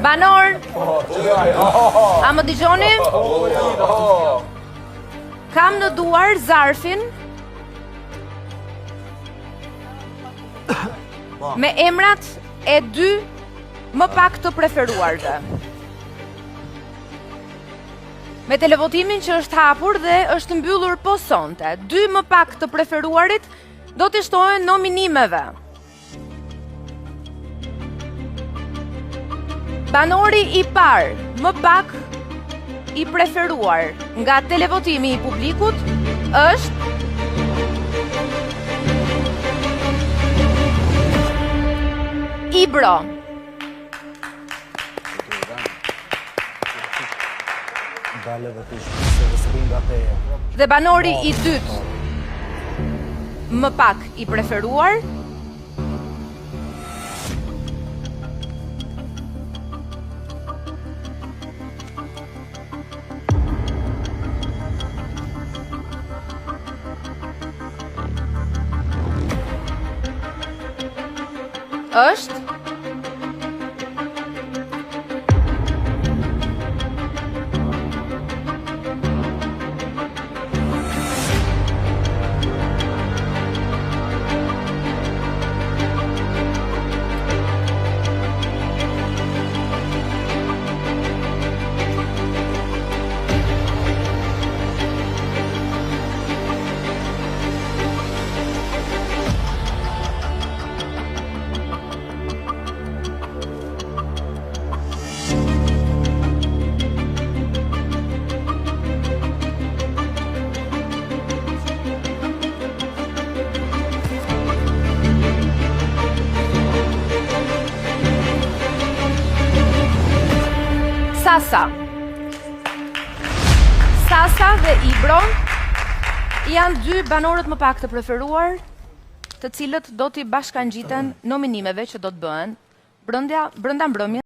Banorë, a më dëgjoni? Kam në duar zarfin me emrat e dy më pak të preferuarve. Me televotimin që është hapur dhe është mbyllur po sonte, dy më pak të preferuarit do t'i shtohen nominimeve. Banori i parë, më pak i preferuar nga televotimi i publikut është Ibro. Dhe banori i dytë më pak i preferuar është Sasa. Sasa dhe Ibro janë dy banorët më pak të preferuar të cilët do t'i bashkangjiten nominimeve që do të bëhen brenda brenda mbrëmjes.